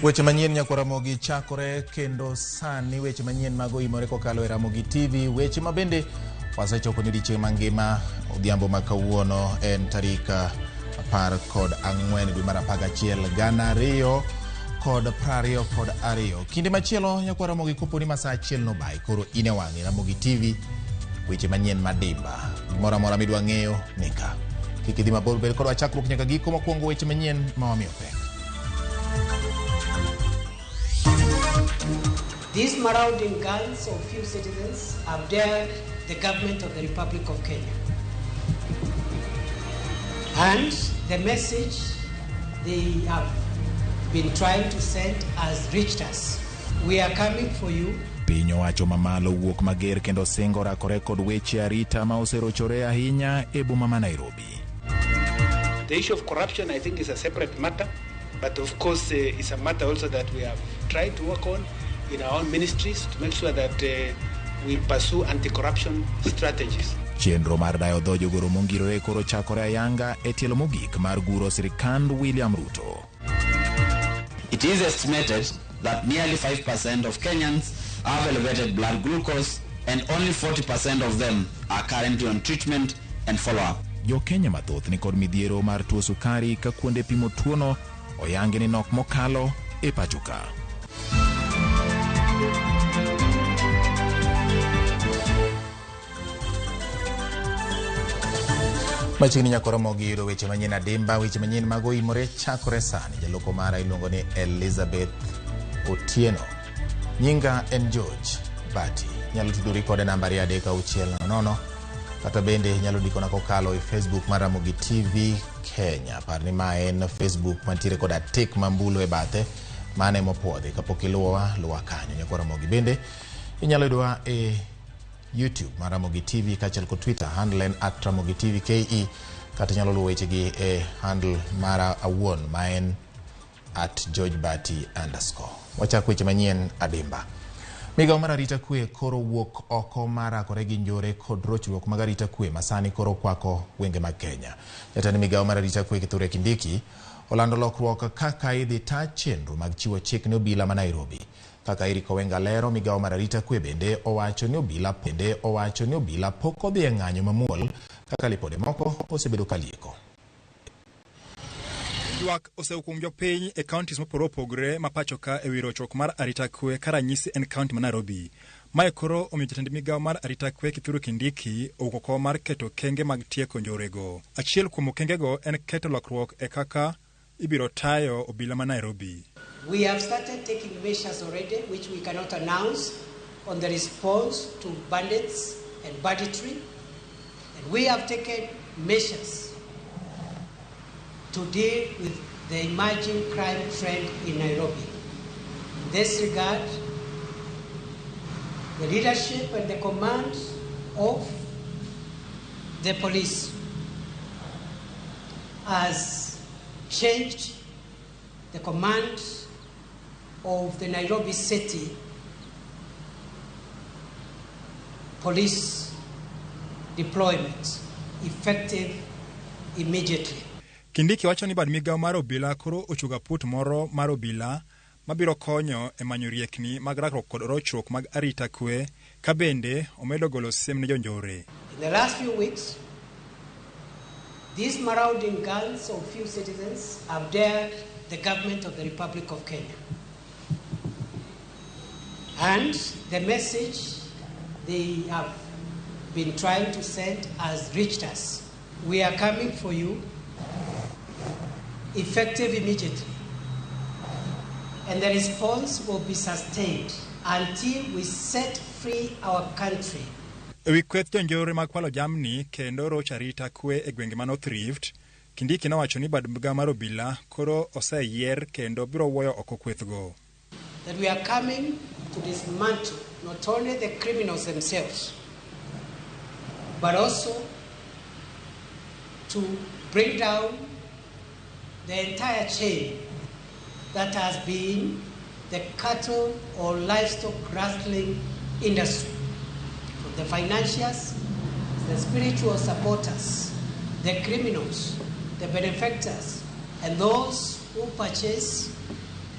Weche manyien nyakwa Ramogi chakore kendo sani weche manyien mag oimore kokalo e Ramogi TV. Weche ma bende wasechoko ni odiechieng' mangima odhiambo ma kawuono en tarik 14 dwe mar 11 2022. Kinde machielo nyakwa Ramogi kopo ni masaa achiel nobayi koro in e wang'e Ramogi TV weche manyien madimba. Gimoro amora midwa ng'eyo ni ka. Kik idhi mabor bed kodwa chakruok nyaka giko mokwongo weche manyien ma wamiyo pek. These marauding gangs of few citizens have dared the government of the Republic of Kenya. And the message they have been trying to send has reached us. We are coming for you. Piny owacho mamalo wuok mager kendo singo rakore kod weche arita ma oserochore ahinya e boma ma Nairobi. The issue of corruption, I think, is a separate matter, but of course, it's a matter also that we have tried to work on in our own ministries to make sure that we pursue anti-corruption strategies. Chenro mar dayo dho jogoro mongirore koro chakore ayanga e tielo mogik mar guro sirikand William Ruto. It is estimated that nearly 5% of Kenyans have elevated blood glucose and only 40% of them are currently on treatment and follow-up. Jo Kenya mathoth ni kod midhiero mar tuo sukari ka kuonde pimo tuono oyangi ni nok mokalo e pacho ka. Machiegni nyaka Ramogi yudo weche manyien adimba, weche manyien mag oimore chakore sani. Jaloko mara iluongo ni Elizabeth Otieno. Nyinga en George Bati. Nyalo tudori kode namba 23600 kata bende nyalo ndikona kokalo e Facebook mar Ramogi TV Kenya. Par ni ma en Facebook mantiere koda tik mambulo e bathe mane mopuodhi. Kapok iluwowa, luwa kanyo. Nyakwa Ramogi bende inyalo yudowa e YouTube mar Ramogi TV kaachiel kod Twitter handle en at Ramogi TV KE kata inyalo luwo wechegi e handle mara awuon ma en at George Bati underscore. Wachak weche manyien adimba. Migawo mar arita kwe koro wuok oko mar rakore gi njore kod rochruok mag arita kwe ma sani koro kwako gwenge mag Kenya. Jatend migawo mar arita kwe Kithure Kindiki olando lokruok kaka idhi ta chenro mag chiwo chik ne obila ma Nairobi. Kaka Eric Owenga lero, migawo mar arita kwe bende owacho ni obila pok odhi e ng'anyo mamuol kaka lipode moko osebedo kalieko. Ywak osewuok jopiny e counties mopogore opogore ma pacho ka e wi rochruok mar arita kwe ka ranyisi en county ma Nairobi. Mae koro omiyo jatend migawo mar arita kwe Kithure Kindiki owuok oko mar keto okenge mag tieko njorego. Achiel kuom okengego en keto lokruok e kaka ibiro tayo obila ma Nairobi. We have started taking measures already, which we cannot announce, on the response to bandits and banditry. And we have taken measures to deal with the emerging crime trend in Nairobi. In this regard, the leadership and the command of the police has changed the command of the Nairobi City Police deployment effective immediately. Kindiki wacho ni bad migawo mar obila koro ochugo aput moro mar obila mabiro konyo e manyo riekni mag rakruok kod rochruok mag arita kwe ka bende omedo golo siem ne jonjore. In the last few weeks, these marauding gangs of few citizens have dared the government of the Republic of Kenya. And the message they have been trying to send has reached us. We are coming for you, effective immediately. And the response will be sustained until we set free our country. E wi kweth jonjore mag kwalo jamni kendo rocho arita kwe e gwenge ma North Rift, Kindiki nowacho ni bad migawo mar obila koro oseyier kendo biro wuoyo oko kwethgo. That we are coming to dismantle not only the criminals themselves, but also to bring down the entire chain that has been the cattle or livestock rustling industry. From the financiers, the spiritual supporters, the criminals, the benefactors, and those who purchase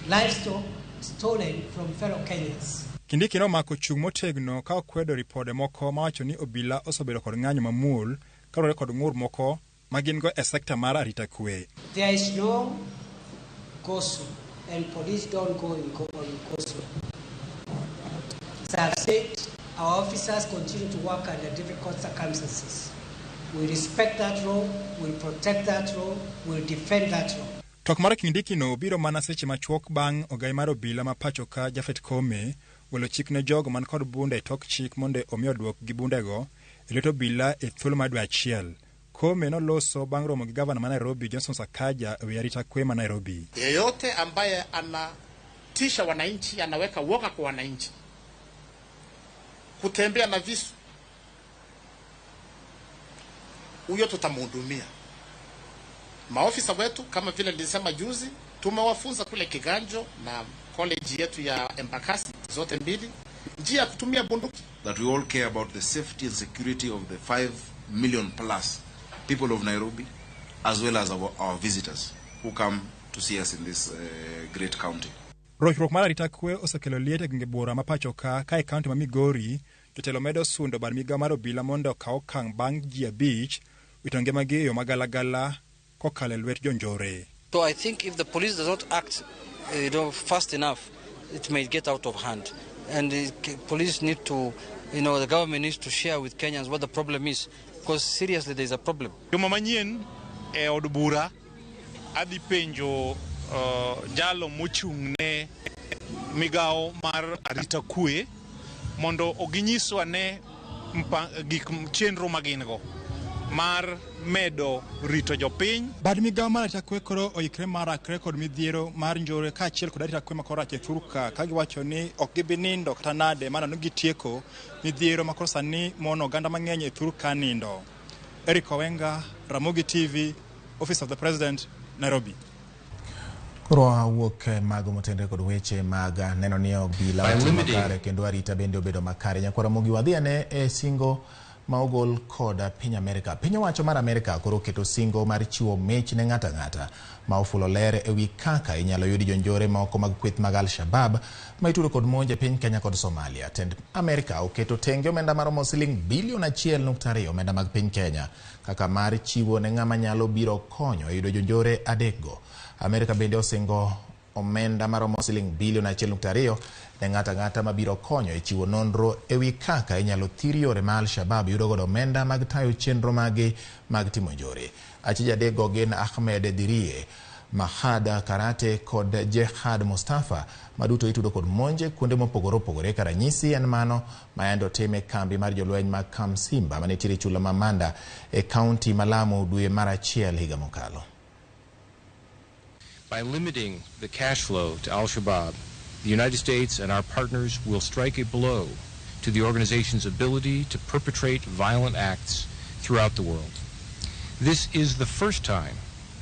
livestock stolen from fellow Kenyans. Kindiki nomako chung' motegno ka okwedo ripode moko mawacho ni obila osebedo kod ng'anyo mamuol kaluwore kod ng'ur moko ma gin go e sekta mar arita kwe. There is no go slow, and police don't go on go slow. As I have said, our officers continue to work under difficult circumstances. We respect that role, we'll protect that role, we'll defend that role. Twak mar Kindiki no biro mana seche machuok bang' ogai mar obila ma pacho ka Japhet Koome golo chik ne jogo man kod bunde e tok chik mondo omi oduok gi bundego e lwet obila e thuolo mar dwe achiel. Koome noloso bang' romo gi gavana ma Nairobi Johnson Sakaja e wi arita kwe ma Nairobi. Yeyote ambaye anatisha wananchi, anaweka woga kwa wananchi, kutembea na visu, huyo tutamhudumia. Maofisa wetu kama vile nilisema juzi, tumewafunza kule Kiganjo na college yetu ya Embakasi zote mbili njia ya kutumia bunduki. That we all care about the safety and security of the 5 million plus people of Nairobi, as well as our visitors who come to see us in this great county. Rochruok mar arita kwe osekelo liet e gwenge buora ma pacho ka e kaunti ma Migori, jotelo medo sundo bad migao mar obila mondo okaw okang' bang' ji 5 wito ngimagi e yo magalagala kokalo e lwet jonjore. So I think if the police does not act fast enough, it may get out of hand. And the police need to, the government needs to share with Kenyans what the problem is, because seriously there is a problem. Juma manyien e od bura adhi penjo jalo mochung' ne migao mar arita kwe mondo oginyiswa ne gik chenro magin go mar medo rito jopiny. Bad migao mar arita kwe koro oikre mar rakre kod midhiero mar njore kaachiel kod arita kwe makoro rach e thurka ka giwacho ni ok gibi nindo kata nade mana no gitieko midhiero makoro sani mono oganda mang'eny e thurka nindo. Eric Owenga, Ramogi TV, Office of the President, Nairobi. Koro awuok mago motenre kod weche mag neno ni obila makare kendo arita bende obedo makare. Nyakwara Ramogi, wadhi ane e singo ma ogol kod piny Amerika. Piny owacho mar Amerika koro oketo singo mar chiwo mich ne ng'ato ang'ata ma ofulo ler e wi kaka inyalo yudi jonjore moko mag kweth mag Al-Shabaab ma itudo kod monj e piny Kenya kod Somalia. Tend Amerika oketo tenge omenda maromo siling bilion 1.2 omenda mag piny Kenya kaka mar chiwo ne ng'ama nyalo biro konyo e yudo jonjore adekgo. Amerika bende osingo omenda maromo siling bilion 1.2 ne ng'ato ang'ata mabiro konyo e chiwo nonro e wi kaka inyalo thir yore ma Al-Shabaab yudo godo omenda mag tayo chenro mage mag timo njore. Achije adekgo gin Ahmed Dirie, Mahada Karate kod Jehad Mustafa maduto itudo kod monje kuonde mopogore opogore. Ka ranyisi en mano ma yande otim e kambi mar jolweny mag Kamsimba manitiere chula ma Manda e kaunti ma Lamu dwe mar 1 higa mokalo. By limiting the cash flow to Al-Shabaab, the United States and our partners will strike a blow to the organization's ability to perpetrate violent acts throughout the world. This is the first time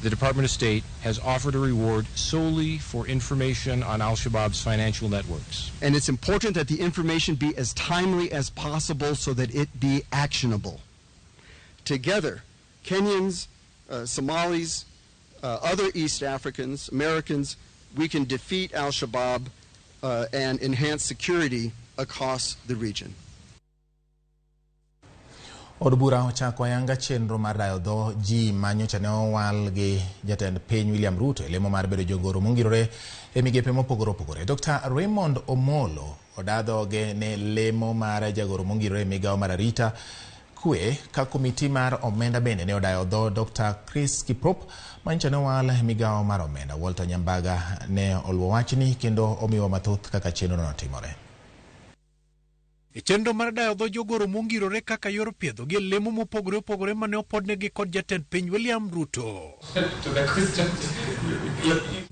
the Department of State has offered a reward solely for information on Al-Shabaab's financial networks. And it's important that the information be as timely as possible so that it be actionable. Together, Kenyans, Somalis, other East Africans, Americans, we can defeat Al-Shabaab and enhance security across the region. Od bura ochako ayanga chenro mar dayo dho ji ma nyocha ne owal gi jatend piny William Ruto e lemo mar bedo jogoro mongirore e migepe mopogore opogore. Dr. Raymond Omolo oda dhoge ne lemo mar jagoro mongirore e migawo mar arita kwe ka komiti mar omenda bende ne odayo dho Dr. Chris Kiprop ma nyocha ne owal e migawo mar omenda. Walter Nyambaga ne oluwo wachni kendo omiwa mathoth kaka chenro notimore. E chenro mar dayo dho jogoro mongirore kaka yor piedho gi lemo mopogore opogore mane opodnegi kod jatend piny William Ruto.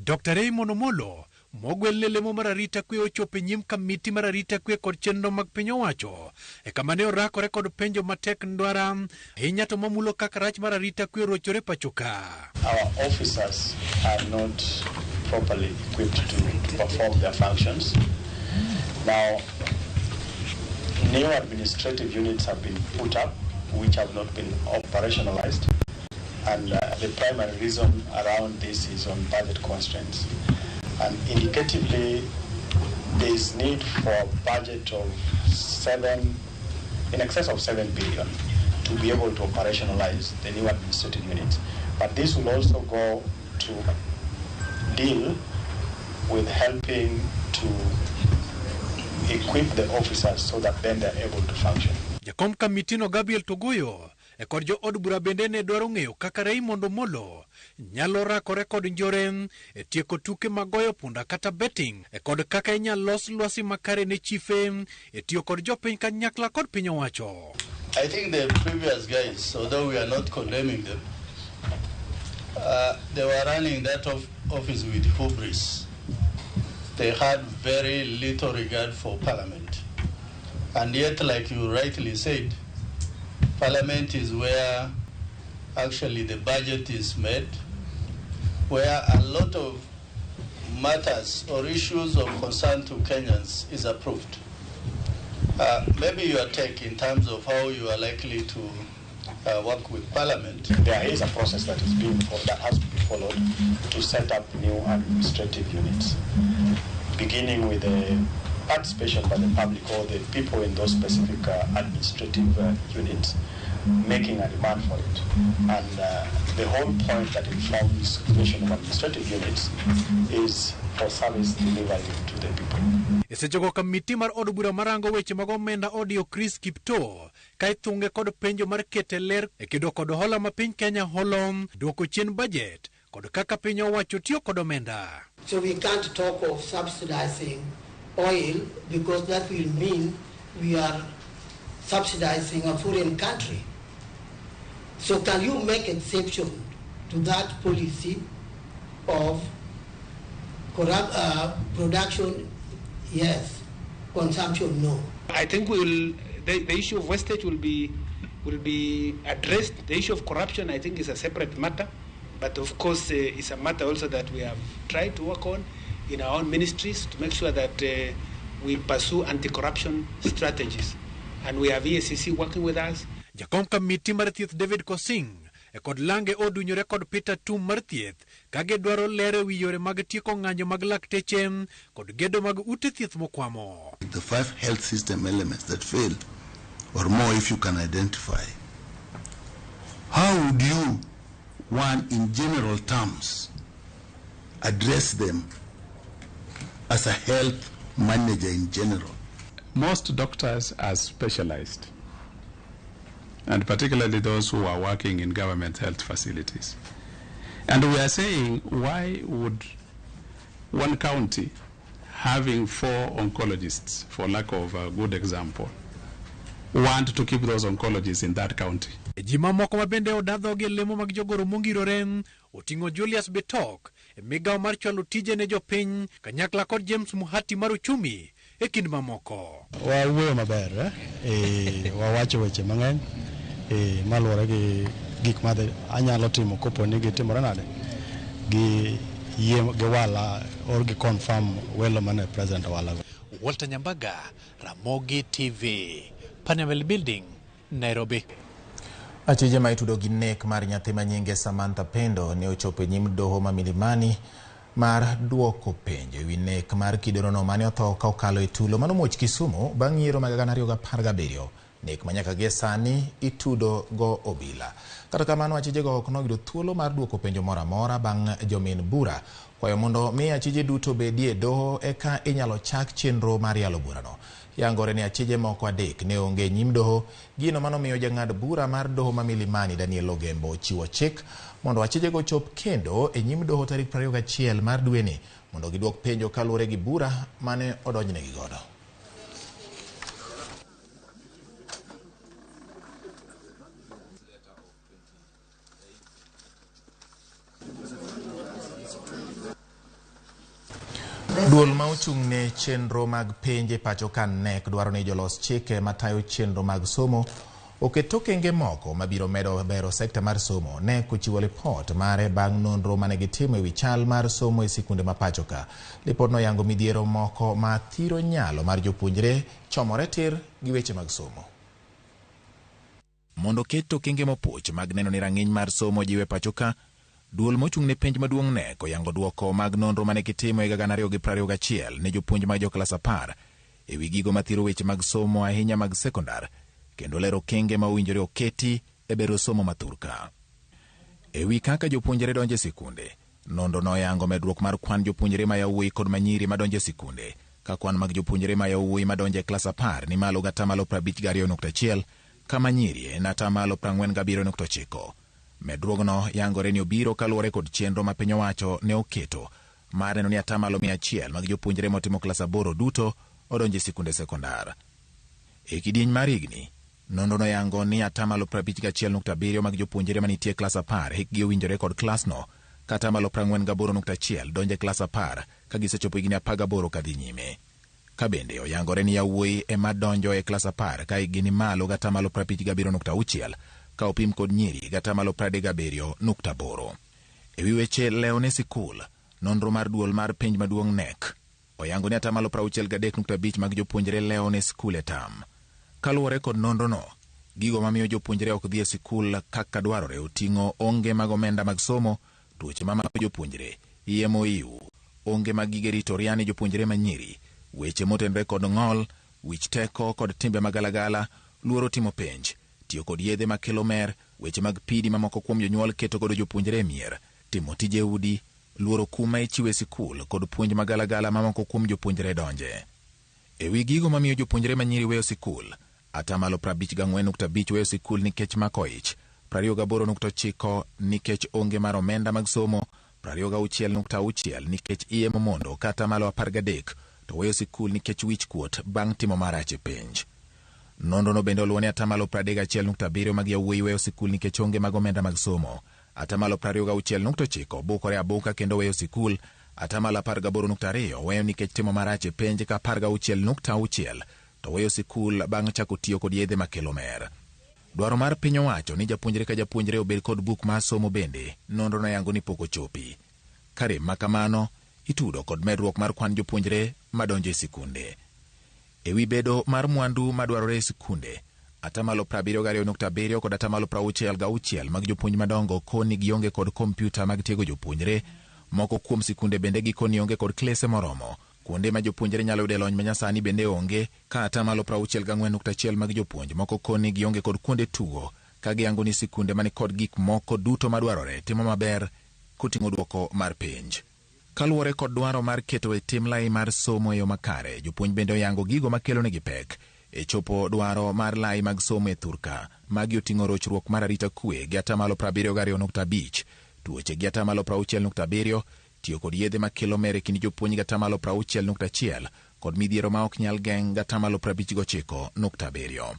Dr. Raymond Omolo mogwel ne lemo mar arita kwe ochopo e nyim kamiti mar arita kwe kod chenro mag piny owacho e kama ne orakore kod penjo matek ndwara ahinya to mamulo kaka rach mar arita kwe orochore pacho ka. Our officers are not properly equipped to perform their functions. Now, new administrative units have been put up, which have not been operationalized, and the primary reason around this is on budget constraints. And indicatively, there is need for a budget of in excess of 7 billion to be able to operationalize the new administrative units. But this will also go to deal with helping to equip the officers so that then they're able to function. Jakom kamitino Gabriel Togoyo e kod jo od bura bende ne dwaro ng'eyo kaka Raymond Omolo nyalo rakore kod njore e tieko tuke mag goyo punda kata betting e kod kaka inyalo los lwasi makare ne chife e tiyo kod jopiny kanyakla kod piny owacho. I think the previous guys, although we are not condemning them, they were running that office with hubris. They had very little regard for Parliament. And yet, like you rightly said, Parliament is where actually the budget is made, where a lot of matters or issues of concern to Kenyans is approved. Maybe your take in terms of how you are likely to work with Parliament. There is a process that is being that has to be followed to set up new administrative units, beginning with the participation by the public or the people in those specific administrative units, making a demand for it. And the whole point that informs creation of administrative units is for service delivery to the people. E sechego kamiti mar od bura marango weche mag omenda odio Chris Kiptoo ka ithunge kod penjo mar kete ler e kedo kod hola ma piny Kenya holo, duoko chien budget kod kaka piny owacho tiyo kod omenda. So we can't talk of subsidizing oil because that will mean we are subsidizing a foreign country. So can you make exception to that policy of corrupt, production, yes, consumption, no? I think the issue of wastage will be addressed. The issue of corruption, I think, is a separate matter, but of course it's a matter also that we have tried to work on in our own ministries to make sure that we pursue anti-corruption strategies. And we have EACC working with us. Jakom kamiti mar thieth David Kosing e kod lange odunyore kod Peter Tum mar thieth ka gidwaro ler e wi yore mag tieko ng'anjo mag lakteche kod gedo mag ute thieth mokwamo. The 5 health system elements that fail, or more if you can identify, how would you, one, in general terms, address them as a health manager in general? Most doctors are specialized, and particularly those who are working in government health facilities. And we are saying, why would one county having 4 oncologists, for lack of a good example, want to keep those oncologists in that county? Ji mamoko ma bende odadhogi e lemo mag jogoro mongirore oting'o Julius Bitok e migawo mar chwalo tije ne jopiny kanyakla kod James Muhati mar uchumi e kind mamoko. Wawuoyo maber, wawacho weche mang'eny maluwore gi gik ma anyalo timo kopo ni gitimore nade gi yie gi wala or gi confirm welo mane president owala. Walter Nyambaga, Ramogi TV, Panamel Building, Nairobi. Achije ma itudo gi nek mar nyathi ma nyinge Samantha Pendo ne ochopo e nyim doho ma Milimani mar duoko penjo ewi nek mar kidorono mane otho ka okalo e tulo manomuoch Kisumu bang' yiero mag 2017. Nek ma nyaka gie sani itudo go obila. Kata kamano achijego ok noyudo thuolo mar duoko penjo moro amora bang' jomin bura kwayo mondo mi achije duto bedie doho eka inyalo chak chenro mar yalo burano. Yangore ni achije moko 3 ne onge e nyim doho, gino manomiyo jang'ad bura mar doho ma Milimani Daniel Ogembo ochiwo chik mondo achijego chop kendo e nyim doho tarik 21 mar dweni mondo giduok penjo kaluwore gi bura mane odonjnegi godo. Duol ma ochung' ne chenro mag penj e pacho ka KNEC dwaro ni jolos chike matayo chenro mag somo oket okenge moko mabiro medo bero sekta mar somo. KNEC ochiwo lipot mare bang' nonro mane gitimo ewi chal mar somo e sikunde ma pacho ka. Lipodno yango midhiero moko ma thiro nyalo mar jopuonjre chomore tir gi weche mag somo. Mondo oket okenge mopuch mag neno ni rang'iny mar somo jiwe pacho ka, Duol mochung' ne penj maduong' KNEC oyango duoko mag nonro mane gitimo higa 2021 ne jopuonj mag joklas 10 e wi gigo mathiro weche mag somo ahinya mag sekondar kendo lero okenge ma owinjore oketi e bero somo mathurka. E wi kaka jopuonjre donjo e sikunde, nonro noyango medruok mar kwan jopuonjre ma yawuoyi kod manyiri madonjo e sikunde, ka kwan mag jopuonjre ma yawuoyi madonjo e klas 10 ni malo gi atamalo 52.1 ka manyiri en atamalo 47.9. Medruogno yangore ni obiro kaluwore kod chenro ma piny owacho ne oketo mar neno ni atamalo 100 mag jopuonjre motimo klas 8 duto odonjo e sikunde sekondar. E kidieny mar higni, nonro noyango ni atamalo 51.7 mag jopuonjre manitie e klas 10 hikgi owinjore kod klasno, ka atamalo 48.1 donjo e klas 10 ka gisechopo higni 18 kadhi nyime. Ka bende oyangore ni yawuoyi ema donjo e klas 10 ka hikgi ni malo gi atamalo 57.6 ka opim kod nyiri gi atamalo 37.8. E wi weche lewo ne sikul, nonro mar duol mar penj maduong' KNEC oyango ni atamalo 63.5 mag jopuonjre lewo ne sikul e tam. Kaluwore kod nonrono, gigo mamiyo jopuonjre ok dhi e sikul kaka dwarore oting'o onge mag omenda mag somo, tuoche mamako jopuonjre, iye moiw, onge mag gige rito riani jopuonjre manyiri, weche motenore kod ng'ol, wich teko kod timbe magalagala, luoro timo penj, tiyo kod yedhe makelo mer, weche mag pidi mamoko kuom jonyuol keto godo jopuonjre e mier, timo tije udi, luoro kum ma ichiwo e sikul kod puonj magalagala mamoko kuom jopuonjre donje. E wi gigo mamiyo jopuonjre manyiri weyo sikul, atamalo 54.5 weyo sikul nikech mako ich, 28.9 nikech onge mar omenda mag somo, 26.6 nikech iye momondo ka atamalo 13 to weyo sikul nikech wich kuot bang' timo marach e penj. Nonrono bende oluwo ni atamalo 31.7 mag yawuoyi weyo sikul nikech onge mag omenda mag somo, atamalo 26.9 bukore abuka kendo weyo sikul, atamalo 18.2 weyo nikech timo marach e penj ka 16.6 to weyo sikul bang' chako tiyo kod yedhe makelo mer. Dwaro mar piny owacho ni japuonjre ka japuonjre obed kod buk mar somo bende nonro noyango ni pok ochopi. Ka rem ma kamano itudo kod medruok mar kwan jopuonjre madonjo e sikunde. E wi bedo mar mwandu madwarore e sikunde, atamalo 72.7 kod atamalo 66 mag jopuonj madongo koni gionge kod kompyuta mag tiego jopuonjre. Moko kuom sikunde bende gikoni onge kod klese moromo. Kuonde ma jopuonjre nyalo yude lony manyasani bende onge, ka atamalo 64.1 mag jopuonj moko koni gionge kod kuonde tugo, ka giyango ni sikunde mani kod gik moko duto madwarore timo maber koting'o duoko mar penj. Kaluwore kod dwaro mar keto e tim lai mar somo e yo makare, jopuonj bende oyango gigo makelo negi pek e chopo dwaro mar lai mag somo e thurka. Magi oting'o rochruok mar arita kwe gi atamalo 72.5, tuoche gi atamalo 60.7, tiyo kod yedhe makelo mer e kind jopuonj gi atamalo 60.1 kod midhiero ma ok nyal geng' gi atamalo 59.7.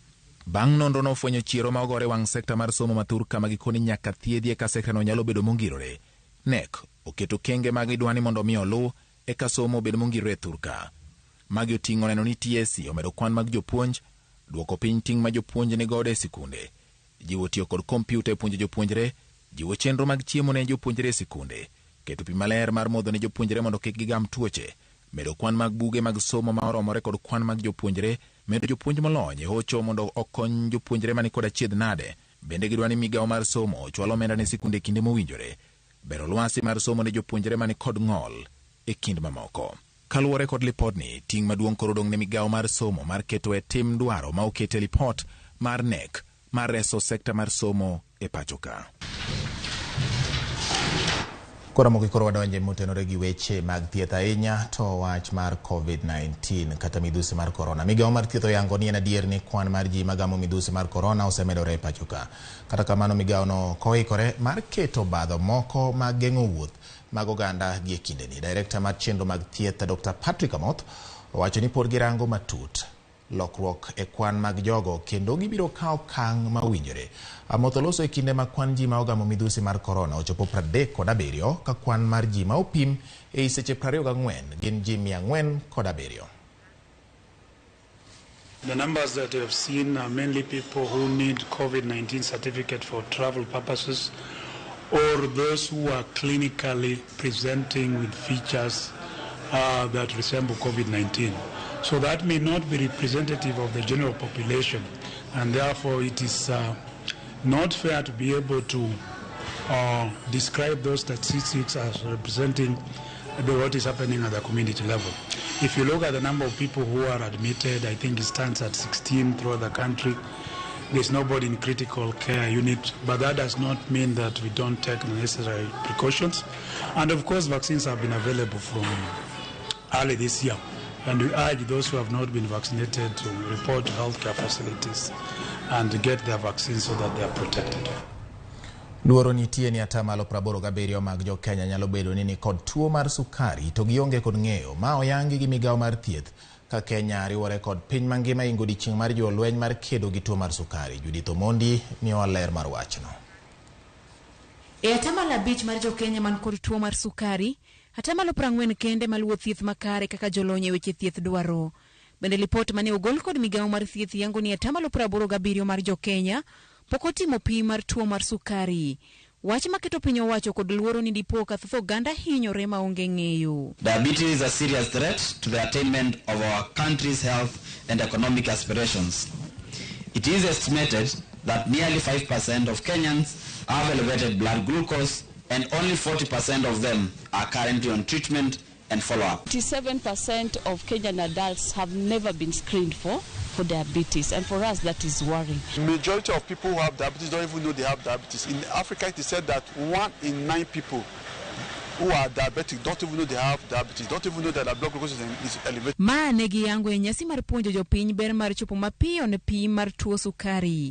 Bang' nonro nofwenyo chiero ma ogore wang' sekta mar somo ma thurka ma gikoni nyaka thiedhi eka sektano nyalo bedo mongirore. KNEC oketo kenge mag idwani mondo mi oluw eka somo obed mongirore e thurka. Magi oting'o neno ni TSC omedo kwan mag jopuonj, duoko piny ting' ma jopuonj ni godo e sikunde, jiwo tiyo kod kompyuta e puonjo jopuonjre, jiwo chenro mag chiemo ne jopuonjre e sikunde, keto pi maler mar modho ne jopuonjre mondo kik gigam tuoche, medo kwan mag buge mag somo ma oromore kod kwan mag jopuonjre, medo jopuonj molony e hocho mondo okony jopuonjre mani kod achiedh nade. Bende gidwa ni migawo mar somo ochwal omenda ne sikunde e kinde mowinjore, bero lwasi mar somo ne jopuonjre mani kod ng'ol e kind mamoko. Kaluwore kod lipodni, ting' maduong' koro odong' ne migawo mar somo mar keto e tim dwaro ma oket e lipot mar KNEC mar reso sekta mar somo e pacho ka. Koro mogi koro wadonje motenore gi weche mag thieth ahinya to wach mar COVID-19 kata midhusi mar corona. Migawo mar thieth oyango ni en adier ni kwan mar ji magamo midhusi mar corona osemedore e pacho ka. Kata kamano migawono koikore mar keto obadho moko mag geng'o wuoth mag oganda gi e kindeni. Director mar chenro mag thieth Dr. Patrick Amoth owacho ni pod girango matut lokruok e kwan mag jogo kendo gibiro kawo okang' ma owinjore. Amoth oloso e kinde ma kwan ji ma ogamo midhusi mar korona ochopo 37 ka kwan mar ji ma opim ei seche 24 gin ji 407. The numbers that you have seen are mainly people who need COVID-19 certificate for travel purposes or those who are clinically presenting with features that resemble COVID-19. So that may not be representative of the general population, and therefore it is not fair to be able to describe those statistics as representing what is happening at the community level. If you look at the number of people who are admitted, I think it stands at 16 throughout the country. There's nobody in critical care unit, but that does not mean that we don't take the necessary precautions. And of course, vaccines have been available from early this year. And we urge those who have not been vaccinated to report to healthcare facilities and get their vaccines so that they are protected. Luoro nitie ni atamalo 87 mag jo Kenya nyalo bedo ni nikod tuo mar sukari to gionge kod ng'eyo ma oyangi gi migawo mar thieth ka Kenya riwore kod piny mangima ingo odiechieng' mar jiwo lweny mar kedo gi tuo mar sukari. Judith Omondi miyowa ler mar wachno. E atamalo 5 mar jo Kenya man kod tuo mar sukari, atamalo 40 kende maluwo thieth makare kaka jolony e weche thieth dwaro. Bende lipot mane ogol kod migawo mar thieth yango ni atamalo 87 mar jo Kenya pok otimo pim mar tuo mar sukari. Wach maketo piny owacho kod luoro ni dipo ka thoth oganda hinyore maonge ng'eyo. Diabetes is a serious threat to the attainment of our country's health and economic aspirations. It is estimated that nearly 5% of Kenyans have elevated blood glucose and only 40% of them are currently on treatment and follow-up. 87% of Kenyan adults have never been screened for diabetes, and for us that is worrying. Majority of people who have diabetes don't even know they have diabetes. In Africa, it is said that 1 in 9 people who are diabetic don't even know they have diabetes, don't even know that their blood glucose is elevated. Ma ne giyango e nyasi mar puonjo jopiny ber mar chopo mapiyo ne pim mar tuo sukari.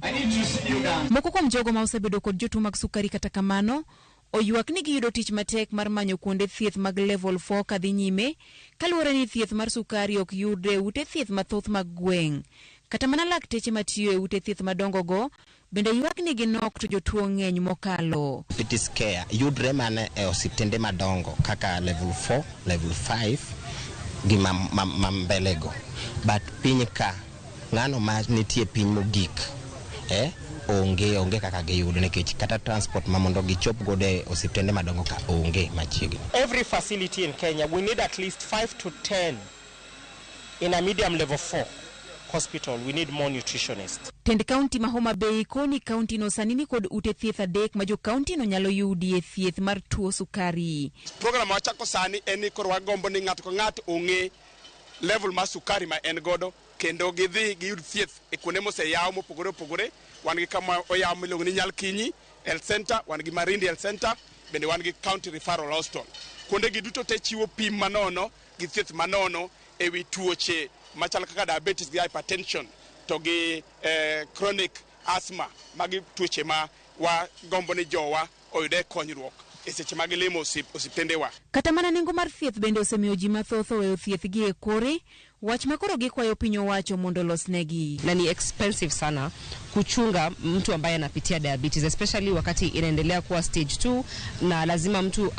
Moko kuom jogo ma osebedo kod jotuo mag sukari kata kamano oywak ni giyudo tich matek mar manyo kuonde thieth mag level 4 kadhi nyime kaluwore ni thieth mar sukari ok yudre e ute thieth mathoth mag gweng'. Kata mana lakteche matiyo e ute thieth madongo go bende ywak ni ginok to jotuo ng'eny mokalo. Diabetes care yudre mana e osiptende madongo kaka level 4, level 5 gi mambelego. But piny ka ng'ano ma nitie piny mogik onge kaka giyudo nikech kata transport ma mondo gichop godo e osiptende madongo ka onge machiegni. Every facility in Kenya we need at least 5 to 10 in a medium level 4 hospital. We need more nutritionists. Tend kaunti ma Homa Bay koni kaunti no sani ni kod ute thieth 3 ma jo kaunti no nyalo yudie thieth mar tuo sukari. Program wachako sani en ni koro wagombo ni ng'ato ka ng'ato ong'e level mar sukari ma en godo kendo gidhi giyud thieth e kuonde moseyaw mopogore opogore. Wan gi kama oyaw miluongo ni Nyalkinyi Health Center, wan gi Marindi Health Center, bende wan gi County Referral Hospital. Kuonde gi duto te chiwo pim manono gi thieth manono ewi tuoche machal kaka diabetes gi hypertension to gi chronic asthma. Magi tuoche ma wagombo ni jowa oyude konyruok e seche ma gilimo osiptendewa. Kata mana nengo mar thieth bende osemiyo ji mathoth oweyo thieth gi e kore, wach ma koro gikwayo piny owacho mondo olosnegi. Na ni expensive sana kuchunga mtu ambaye anapitia diabetes, especially wakati inaendelea kuwa stage 2 na lazima mtu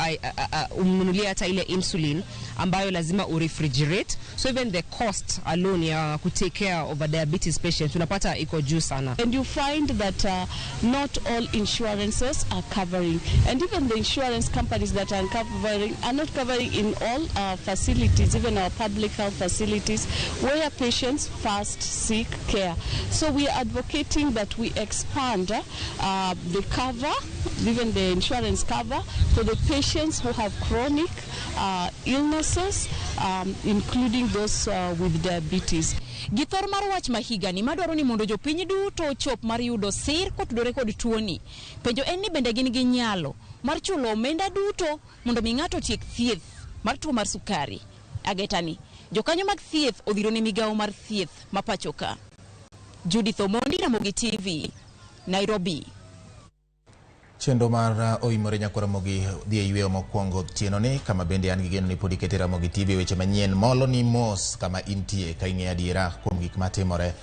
umnunulie hata ile insulin ambayo lazima urefrigerate. So even the cost alone ya kutake care of a diabetes patient unapata iko juu sana. And you find that not all insurances are covering, and even the insurance companies that are covering are not covering in all our facilities, even our public health facilities where patients first seek care. So we are advocating that we expand the cover, even the insurance cover, for the patients who have chronic illnesses, including those with diabetes. Gi thor mar wach ma higani madwaro ni mondo jopiny duto ochop mar yudo sir kotudore kod tuoni. Penjo en ni bende gin gi nyalo mar chulo omenda duto mondo mi ng'ato otiek thieth mar tuo mar sukari. Agetani, jokanyo mag thieth odhiro ne migawo mar thieth ma pacho ka. Judith Omondi, Ramogi TV, Nairobi. Chenro mar oimore nyakwa Ramogi dhi e yweyo mokwongo otieno ni kama bende an gi geno ni pod ikete Ramogi TV weche manyien molo ni mos kama intie ka ing'eyo adiera kuom gik matimore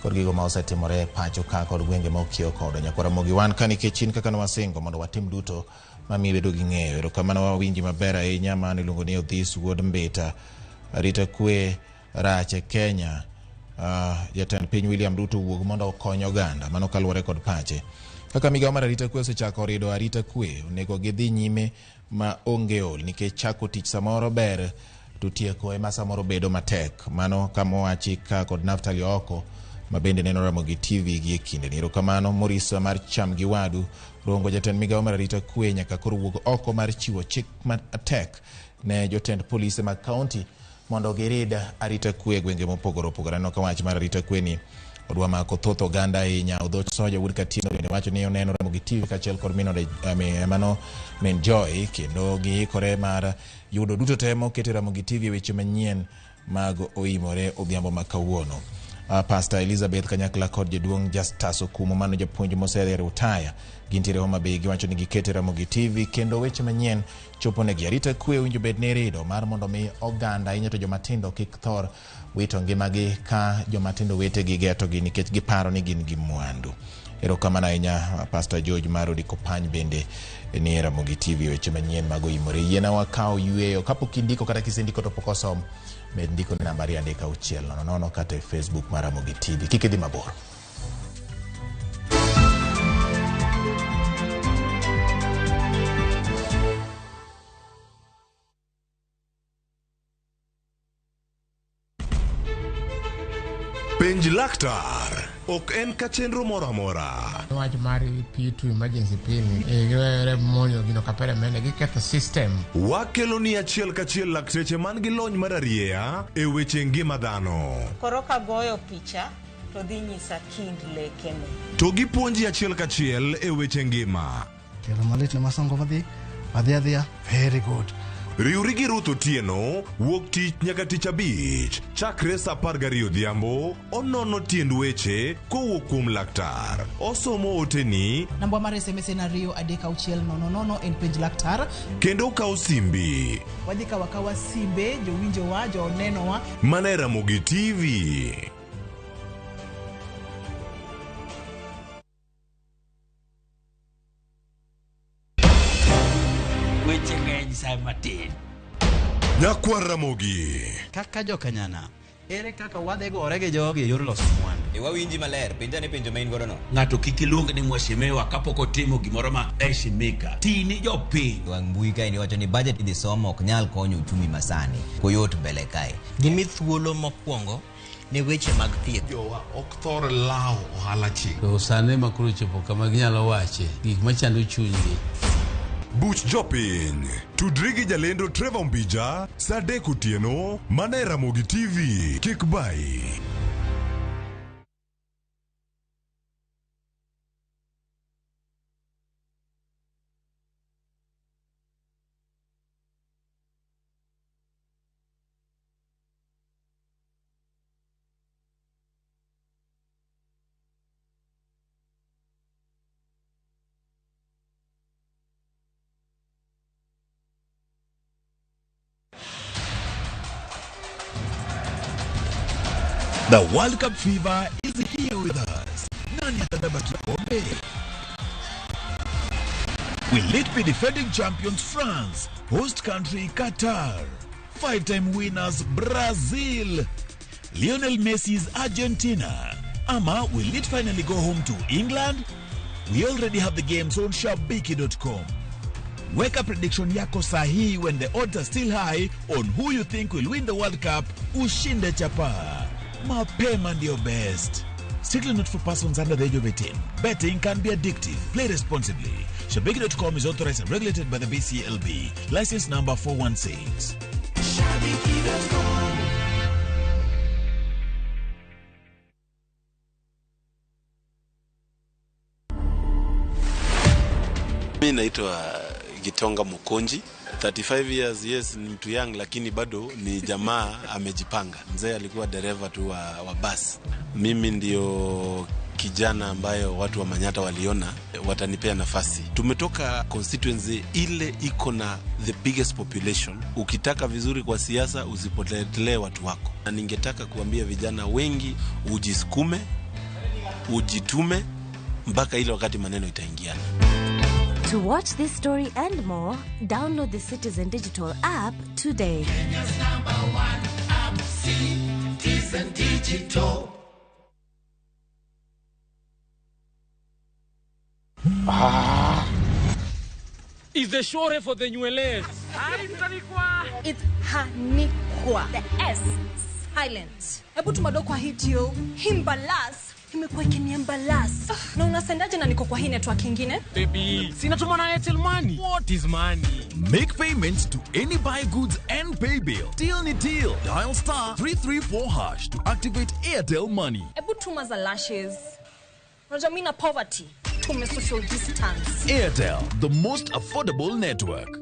kod gigo ma osetimore pacho ka kod gwenge ma okiewo kode. Nyakwa Ramogi wan ka nikech in kaka nwasingo mondo watim duto mamiyo ibedo gi ng'eyo. Erokamano wawinji maber ahinya. Mano iluongo ni Odhis Wuod Mbita. Arita kwe rach e Kenya. Jatend piny William Ruto wuog mondo okony oganda. Mano kaluwore kod pache. Kaka migawo mar arita kwe osechako rido arita kwe, onego gidhi nyime ma onge ol nikech chako tich samoro ber to tieko ema samoro bedo matek. Mano kama owachi ka kod Naftali Oko ma bende neno Ramogi TV gi e kindeni. Erokamano Morisa mar cham gi wadu Rongo jatend migawo mar arita kwe nyaka koro wuog oko mar chiwo chik matek ne jotend polise mag kaunti mondo girid arita kwe e gwenge mopogore opogore. Aneno ka wach mar arita kwe ni odwa mako thoth oganda ahinya. Odhoch Soja wuod Katieno bende wacho ni oneno Ramogi TV kaachiel kod min ode mano min Joy kendo giikore mar yudo duto te moket e Ramogi TV e weche manyien mag oimore odhiambo ma kawuono. Pastor Elizabeth kanyakla kod jaduong' Justus Okumu mano japuonj mosedhi Utaya gintiere Homa Bay giwacho ni gikete Ramogi TV kendo weche manyien chopo negi. Arita kwe owinjo bed ni irido mar mondo mi oganda ahinya to jomatindo kik thor wito ngimagi ka jomatindo wetegi getogi nikech giparo ni gin gi mwandu. Erokamano ahinya Pastor George mar Odiko Pany bende ni e Ramogi TV weche manyien mag oimore. Yiena wakaw yueyo kapok indiko kata kisendiko to pok osom med ndiko ne namba 236 00 kata e Facebook mar Ramogi TV. Kik idhi mabor. Penj laktar ok en ka chenro moro amora. Wach mar P2 emergency pill ni giwere monjo gino kapere mene giketho system. Wakelo ni achiel kachiel lakteche man gi lony mar arieya e weche ngima dhano. Koro kagoyo picha to dhi nyisa kind lekene. To gipuonji achiel kachiel e weche ngima. Tielo malit ne masongo madhi adhi adhiya very good. Riwri gi Ruth Otieno wuok tich nyaka tich abich chakre saa 12 odhiambo onono tiend weche kowuok kuom laktar. Osomo oteni Namba mar SMS en 23600 en penj laktar. kendo okawo simbi. Wadhi kawo akawa simbe jowinjowa, jonenowa. Mana e Ramogi TV. Weche ng'eny sa matin. Nyakwar Ramogi. Kaka jokanyana, ere kaka wadhi gore gi jogi e yor loso mwandu? E wawinji maler, penja ni penjo ma in godo no. Ng'ato kik iluong ni mheshimiwa kapok otimo gimoro ma heshimika. Ti ni jopiny. Wang' mbui kae iwacho ni budget idhi somo ok nyal konyo uchumi masani. Koyot mbele kae. Gimi thuolo mokwongo ne weche mag thieth. Jowa ok thor lawo ohala ching. To sani ma koro chopo kama ginyalo wache gik machando chunygi. Buch jopiny. Tudri gi jalendo Trevor Mbija saa 3 otieno mana e Ramogi TV. Kik bayi. The World Cup fever is here with us. Nani atabeba kikombe? Will it be defending champions France, host country Qatar, five-time winners Brazil, Lionel Messi's Argentina, ama will it finally go home to England? We already have the games on shabiki.com. Weka prediction yako sahihi when the odds are still high on who you think will win the World Cup. Ushinde chapa. Mapema ndio best. Strictly not for persons under the age of 18. Betting can be addictive. Play responsibly. Shabiki.com is authorized and regulated by the BCLB. License number 416. Shabiki.com. Mi naitwa Gitonga Mukonji, 35 years, yes, ni mtu young lakini bado ni jamaa amejipanga. Mzee alikuwa dereva tu wa basi. Mimi ndio kijana ambayo watu wa Manyata waliona watanipea nafasi. Tumetoka constituency ile iko na the biggest population. Ukitaka vizuri kwa siasa usipotelee watu wako, na ningetaka kuambia vijana wengi ujisukume, ujitume mpaka ile wakati maneno itaingiana. To watch this story and more, download the Citizen Digital app today. Kenya's number one app, Citizen Digital. Is the shore for the nywele? It's Hanikwa. The S Silence. Hebu tumado kwa hii deal. Himbalas. Imekuwa ikiniembalas. Na unasendaje na niko kwa hii network ingine? Baby, sina tuma na Airtel Money. What is money? Make payments to any buy goods and pay bill. Deal ni deal. Dial star 334# to activate Airtel Money. Hebu tuma za lashes. Unajua mimi na poverty. Tume social distance. Airtel, the most affordable network.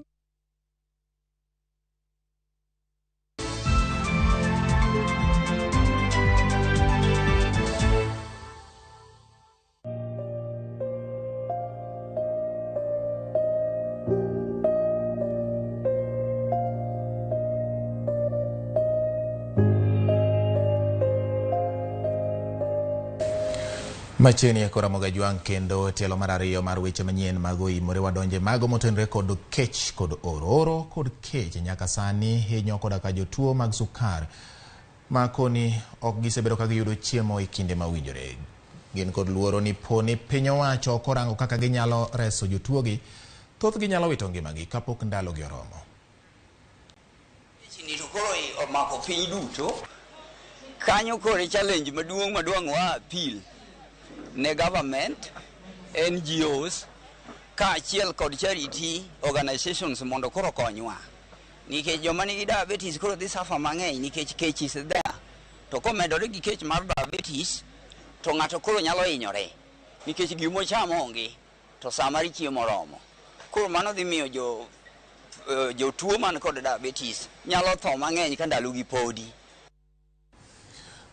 Machiegni kora Mogajwang' kendo tielo mar ariyo mar weche manyien mag oimore wadonje mago motenore kod kech kod oro. Oro kod kech nyaka sani hinyo koda ka jotuo mag sukar ma koni ok gisebedo ka giyudo chiemo e kinde mowinjore. Gin kod luoro ni po ni piny owacho ok orango kaka ginyalo reso jotuogi, thothgi nyalo wito ngimagi kapok ndalogi oromo. Ni to koro omako piny duto kanyo koro challenge maduong' madwang' wa appeal ne government, NGOs, kaachiel kod charity organizations mondo koro konywa. Nikech joma nigi diabetes koro dhi suffer mang'eny nikech kech is there. To komedore gi kech mar diabetes, to ng'ato koro nyalo hinyore. Nikech gimochamo onge, to saa mar chiemo oromo. Koro mano dhi miyo jotuo man kod diabetes nyalo tho mang'eny ka ndalogi podi.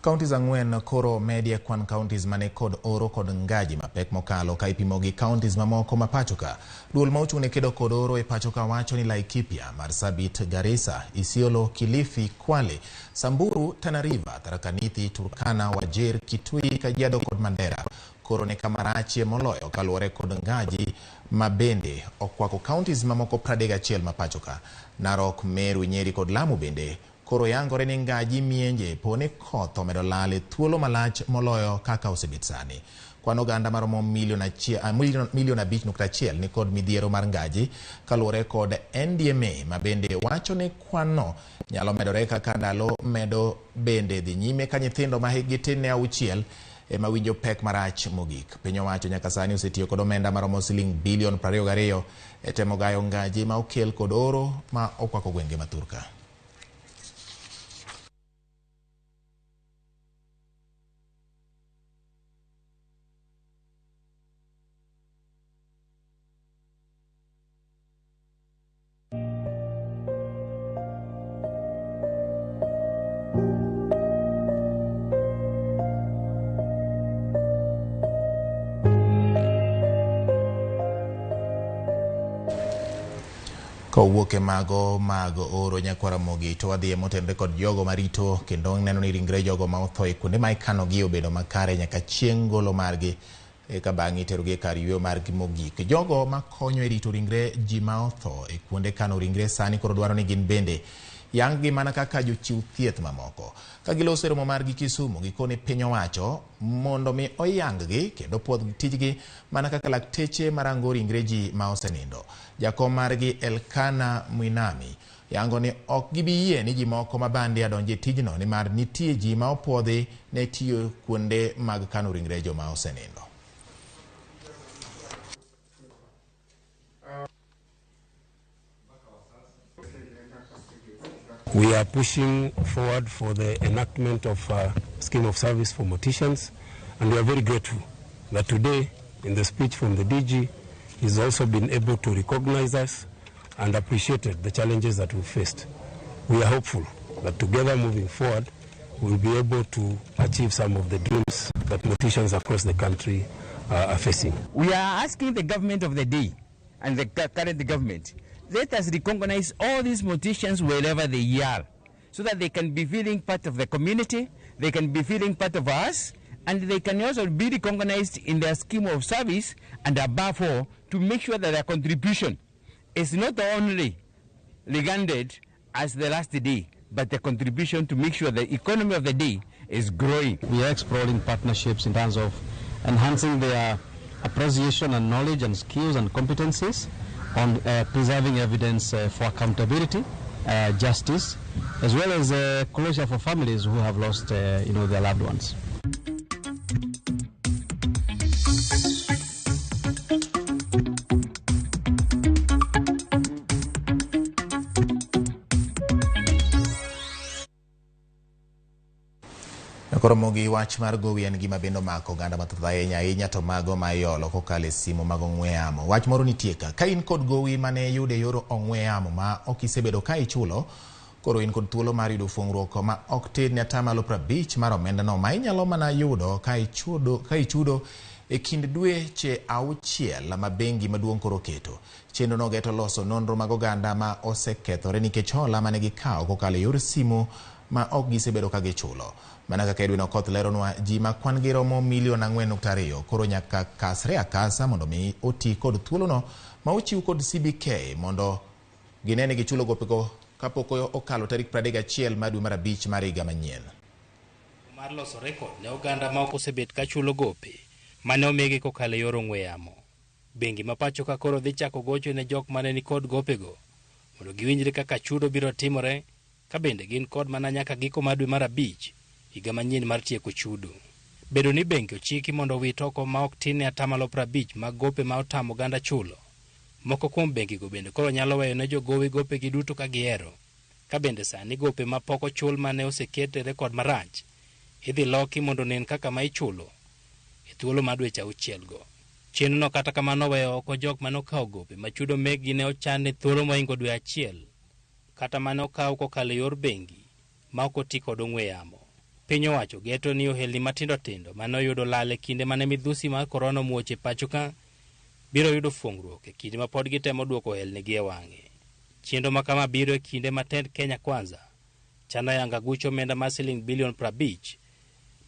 Counties ang'wen koro medie kwan counties mane kod oro kod ngaji mapek mokalo ka ipimo gi counties mamoko ma pacho ka. Duol ma ochung' ne kedo kod oro e pacho ka wacho ni Laikipia, Marsabit, Garissa, Isiolo, Kilifi, Kwale, Samburu, Tana River, Tharaka Nithi, Turkana, Wajir, Kitui, Kajiado kod Mandera koro ne kama rachie moloyo kaluwore kod ngaji ma bende okwako counties mamoko 31 ma pacho ka. Narok, Meru, Nyeri kod Lamu bende koro yangore ni ngaji mienje pone koth omedo lal e thuolo malach moloyo kaka osebet sani. Kwan oganda maromo milion 5.1 ni kod midhiero mar ngaji kaluwore kod NDMA ma bende wacho ni kwan no nyalo medore kaka ndalo medo bende dhi nyime ka nyithindo ma hikgi tin ne 6 ema winjo pek marach mogik. Piny owacho nyaka sani osetiyo kod omenda maromo siling bilion 22 e temo gayo ngaji ma okel kod oro ma okwako gwenge ma Turka. Kowuok e mago mag oro nyakwara Ramogi to wadhi e motenre kod jogo marito kendo neno ni ringre jogo ma otho e kuonde ma ikanogi obedo makare nyaka chieng' golo margi eka bang'e iterogi e kar yweyo margi mogik. Jogo makonyo e rito ringre ji ma otho e kuonde kano ringre sani koro dwaro ni gin bende yang gi mana kaka jochiw thieth mamoko. Ka giloso e romo margi Kisumu, gikone piny owacho mondo mi oyang-gi kendo puodh tijgi mana kaka lakteche marango ringre ji ma osenindo. Jakom margi Elkana Mwinami yango ni ok gibi yie ni ji moko ma bandia donje e tijno nimar nitie ji ma opuodhi ne tiyo kuonde mag kano ringre joma osenindo. We are pushing forward for the enactment of a scheme of service for morticians, and we are very grateful that today, in the speech from the DG, he's also been able to recognize us and appreciated the challenges that we faced. We are hopeful that together moving forward, we'll be able to achieve some of the dreams that morticians across the country are facing. We are asking the government of the day and the current government, let us recognize all these morticians wherever they are, so that they can be feeling part of the community, they can be feeling part of us, and they can also be recognized in their scheme of service, and above all, to make sure that their contribution is not only regarded as the last day, but the contribution to make sure the economy of the day is growing. We are exploring partnerships in terms of enhancing their appreciation and knowledge and skills and competencies on preserving evidence for accountability, justice, as well as closure for families who have lost their loved ones. Koro mogi wach mar gowi en gima bende omako oganda mathoth ahinya ahinya to mago ma iolo kokalo e simu mag ong'we yamo. Wach moro nitie ka, ka in kod gowi mane iyudo e yor ong'we yamo ma ok isebedo ka ichulo, koro in kod thuolo mar yudo fuong'ruok ma ok tin ne 50% mar omendano ma inyalo mana yudo ka ichudo e kind dweche 6 ma bengi maduong' koro keto. Chenro no geto loso nonro mag oganda ma osekethore nikech hola mane gikawo kokalo e yor simu ma ok gisebedo ka gichulo. Mana kaka Edwin Okoth leronwa, ji ma kwan gi romo milion 4.2 koro nyaka kasre akasa mondo mi oti kod thuolono ma ochiw kod CBK mondo gine ni gichulo gopego kapok okalo tarik 31 mar dwe mar 5 mar higa manyien. Mar loso rekod ne oganda ma ok osebet ka chulo gope mane omigi kokalo e yor ong'we yamo. Bengi ma pacho ka koro dhi chako gocho ne jok mane ni kod gopego mondo giwinjre kaka chudo biro timore, ka bende gin kod mana nyaka giko mar dwe mar 5 higa manyien mar tieko chudo. Bedo ni bengi ochiki mondo owit oko ma ok tin ne 50% mag gope ma otamo oganda chulo. Moko kuom bengigo bende koro nyalo weyo ne jogowi gopegi duto ka gihero, ka bende sani gope ma pok ochul mane oseket e rekod marach idhi loki mondo onen kaka ma ichulo e thuolo mar dweche 6 go. Chenrono kata kamano weyo oko jok mane okawo gope ma chudo mekgi ne ochan ne thuolo mohingo dwe 1 kata mane okaw kokalo e yor bengi ma ok oti kod ong'we yamo. Piny owacho geto ni ohelni matindo tindo mane oyudo lal e kinde mane midhusi mar korona omuoch e pacho ka biro yudo fuong'ruok e kinde ma pod gitemo duoko ohelnigi e wang'e. Chenro ma kama biro e kinde ma tend Kenya Kwanza chano yanga gucho omenda mar siling bilion 50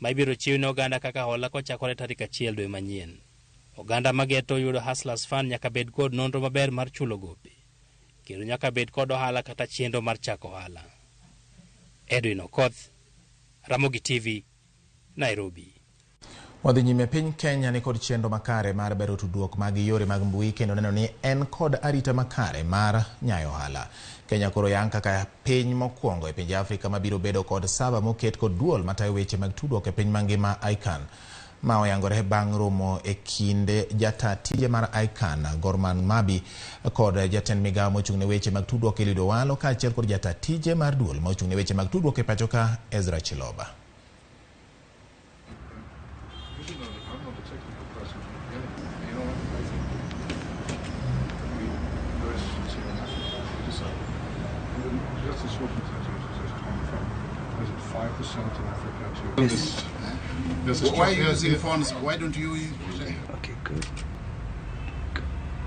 ma ibiro chiw ne oganda kaka hola kochakore tarik 1 dwe manyien. Oganda mageto yudo Hustlers Fund nyaka bed kod nonro maber mar chulo gope, kendo nyaka bed kod ohala kata chenro mar chako ohala. Edwin Okoth, Ramogi TV, Nairobi. Wadhi nyime, piny Kenya ni kod chenro makare mar bero tudruok mag yore mag mbui kendo neno ni en kod arita makare mar nyayo ohala. Kenya koro yang kaka piny mokwongo e pinje Afrika mabiro bedo kod sava moket kod duol matayo weche mag tudruok e piny mangima ICANN, ma oyangore bang' romo e kinde jata tije mar ICANN Gorman Mabi kod jatend migawo mochung' ne weche mag tudruok Eliud Owalo kaachiel kod jata tije mar duol mochung' ne weche mag tudruok e pacho ka Ezra Chiloba. Why are you using phones? Why don't you use... Okay, good.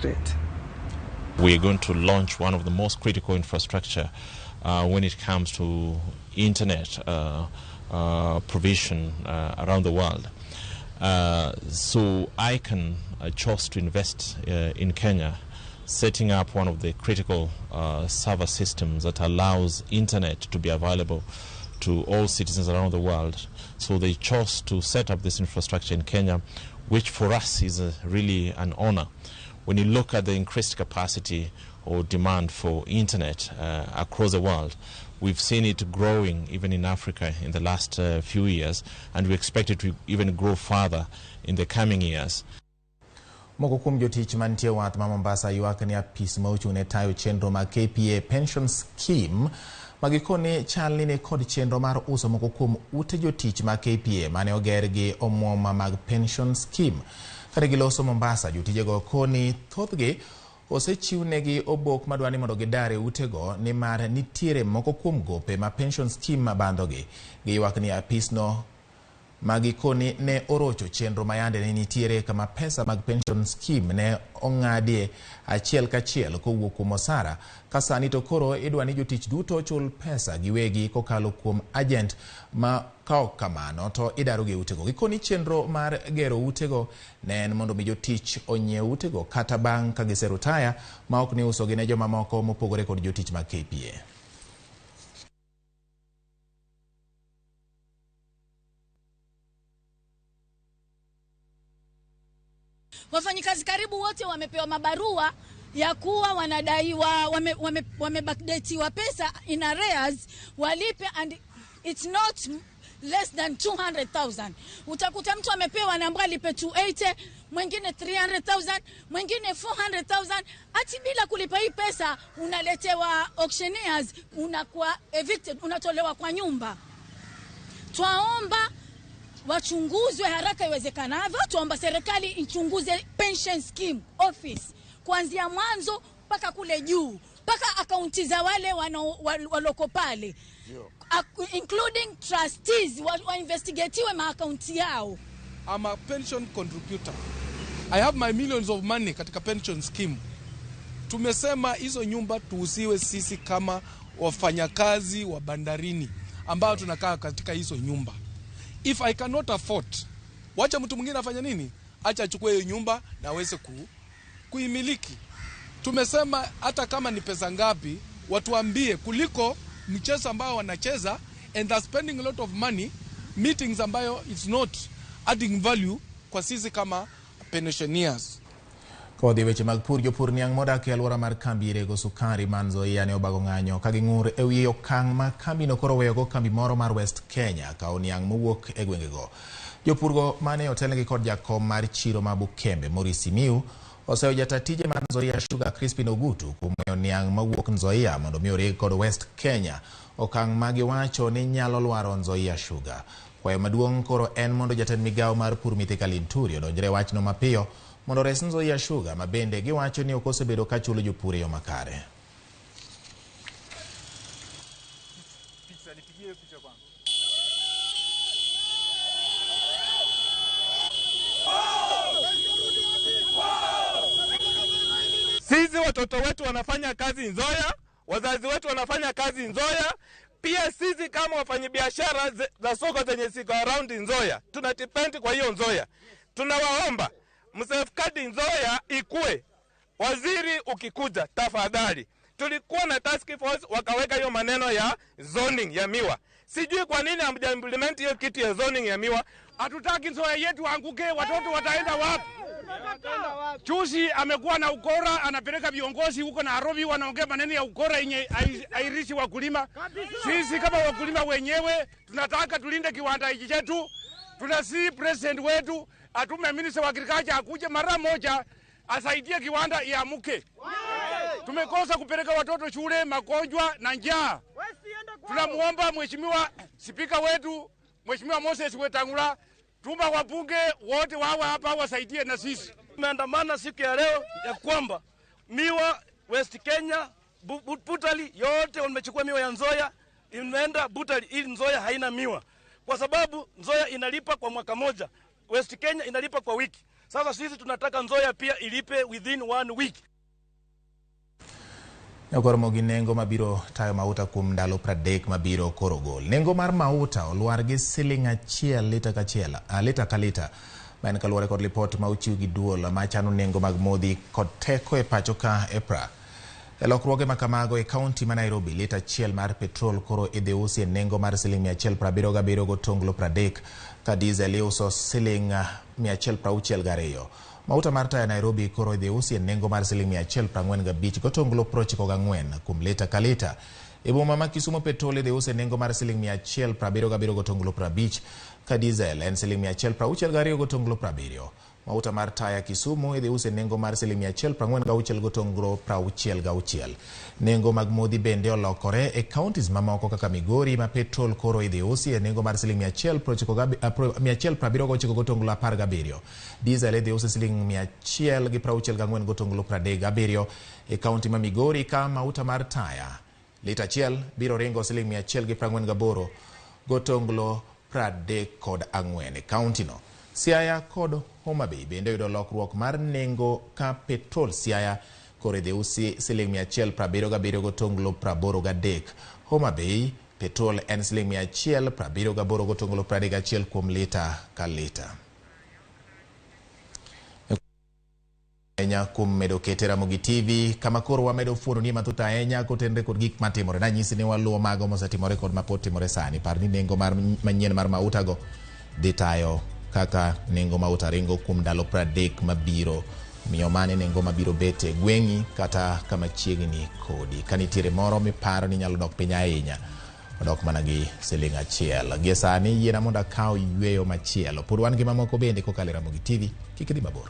Great. We're going to launch one of the most critical infrastructure when it comes to internet provision around the world. So ICANN chose to invest in Kenya, setting up one of the critical server systems that allows internet to be available to all citizens around the world. So they chose to set up this infrastructure in Kenya, which for us is really an honor. When you look at the increased capacity or demand for internet across the world, we've seen it growing even in Africa in the last few years, and we expect it to even grow further in the coming years. Moko kuom jotich mantie wath ma Mombasa ywak ni apis ma ochung' ne tayo chenro mag KPA Pension Scheme magikone chal ni kod chenro mar uso moko kuom ute jotich mag KPA mane oger gi omwom mag pension scheme. Kata giloso Mombasa, jotijego koni thothgi osechiwnegi obok madwani mondo gidar e utego nimar nitiere moko kuom gope ma pension scheme bandhogi. Giywak ni apisno magikoni ne orocho chenro mayande ne nitiere kama pesa mag pension scheme ne ong'adie achiel kachiel kowuok kuom osara, ka sani to koro idwa ni jotich duto chul pesa giwegi kokalo kuom agent ma ka ok kamano to idaro gi utego. Gikoni chenro mar gero utego ne en mondo mi jotich onyiew utego kata bang' ka giserutaya ma ok ni usogi ne jomamoko mopogore kod jotich mag KPA. Wafanyikazi karibu wote wamepewa mabarua ya kuwa wanadaiwa wame backdatiwa pesa in arrears walipe, and it's not less than 200,000. Utakuta mtu amepewa namba alipe 280, mwingine 300,000, mwingine 400,000. Ati bila kulipa hii pesa unaletewa auctioneers, unakuwa evicted, unatolewa kwa nyumba. Twaomba wachunguzwe haraka iwezekanavyo. Tuomba serikali ichunguze pension scheme office kuanzia mwanzo mpaka kule juu, mpaka akaunti za wale waloko pale, including trustees, wainvestigatiwe maakaunti yao. I'm a pension contributor. I have my millions of money katika pension scheme. Tumesema hizo nyumba tuuziwe sisi kama wafanyakazi wa bandarini ambao tunakaa katika hizo nyumba. If I cannot afford, wacha mtu mwingine afanye nini? Acha achukue hiyo nyumba na aweze kuimiliki. Tumesema hata kama ni pesa ngapi watuambie, kuliko mchezo ambao wanacheza and they're spending a lot of money meetings ambayo it's not adding value kwa sisi kama pensioners. Kodhi weche mag pur, jopur niang' modak e alwora mar kambi rego sukari man Nzoia ne obago ng'anyo ka ging'ur e wi okang' ma kambino koro weyogo kambi moro mar West Kenya kawo niang' mowuok e gwengego. Jopurgo mane otelnegi kod jakom mar chiro ma Bukembe Maurice Simiyu oseyo jata tije mar Nzoia Sugar Crispin Ogutu kuom weyo niang' mawuok Nzoia mondo mi oreg kod West Kenya, okang' ma giwacho ni nyalo lwaro Nzoia Sugar. Kwayo maduong' koro en mondo jatend migawo mar pur Mithika Linturi odonjre e wachno mapiyo mondo ores Nzoia Sugar ma bende giwacho ni ok osebedo ka chulo jopur e yo makare. Sisi watoto wetu wanafanya kazi Nzoia, wazazi wetu wanafanya kazi Nzoia. Pia sisi kama wafanyabiashara za soko zenye ziko around Nzoia, tuna depend kwa hiyo Nzoia. Tunawaomba msafeguard Nzoia ikue. Waziri ukikuja tafadhali. Tulikuwa na task force wakaweka hiyo maneno ya zoning ya miwa. Sijui kwa nini hamja implement hiyo kitu ya zoning ya miwa. Hatutaki Nzoia yetu anguke, watoto wataenda wapi? Chusi amekuwa na ukora, anapeleka viongozi huko Nairobi wanaongea maneno ya ukora yenye hairishi wakulima. Sisi kama wakulima wenyewe tunataka tulinde kiwanda hiki chetu. Tunasi president wetu atume minister wa agriculture akuje mara moja asaidie kiwanda iamuke. Tumekosa kupeleka watoto shule, magonjwa na njaa. Tunamuomba mheshimiwa spika wetu, Mheshimiwa Moses Wetangula, tuma wabunge wote wawe hapa wasaidie na sisi. Tumeandamana siku ya leo ya kwamba miwa West Kenya, Butali yote wamechukua miwa ya Nzoia, imeenda Butali ili Nzoia haina miwa. Kwa sababu Nzoia inalipa kwa mwaka moja, West Kenya inalipa kwa wiki. Sasa sisi tunataka Nzoia pia ilipe within 1 week. Nyakoromo gi nengo mabiro tayo mauta kuom ndalo 30 mabiro koro gol. Nengo mar mauta olwar gi siling 1 lita kachiel, lita ka lita. Ma en kaluwore kod lipot ma ochiw gi duol machano nengo mag modhi kod teko e pacho ka EPRA. E lokruoge ma kamago e kaunti ma Nairobi, lita 1 mar petrol koro idhi usi e nengo mar siling 177.30, ka diesel iuso siling 162. Mauta mar taya Nairobi koro idhi usi e nengo mar siling 145.94 kuom lita ka lita. E boma ma Kisumu petrol idhi usi e nengo mar siling 177.50, ka diesel en siling 162.70. Mauta mar taya Kisumu idhi usi e nengo mar siling 146.66. Nengo mag modhi bende olokore e counties mamoko kaka Migori ma petrol koro idhi usi e nengo mar siling 179.17. Diesel idhi usi siling 164.37 e county ma Migori, ka mauta mar taya lita 1 biro ringo siling 148.34 e county no. Siaya kod Homa Bay bende oyudo lokruok mar nengo ka petrol Siaya koro idhi usi siling 177.83. Homa Bay petrol en siling 178.31 kuom lita ka lita. Ahinya kuom medo kete Ramogi TV kama koro wamedo fuono ni mathoth ahinya kotenre kod gik matimore. Nanyisi ni waluwo mago mosetimore kod mapod timore sani. Par ni nengo mar manyien mar mautago dhi tayo kaka nengo mauta ringo kuom ndalo 30 mabiro. Omiyo mane nengo mabiro bet e gweng'i kata kama chiegni kodi. Ka nitiere moro miparo ni nyalo dok piny ahinya, odok mana gi siling 1. Gie sani yiena mondo akaw yweyo machielo. Pod wan gi mamoko bende kokalo e Ramogi TV, kik idhi mabor.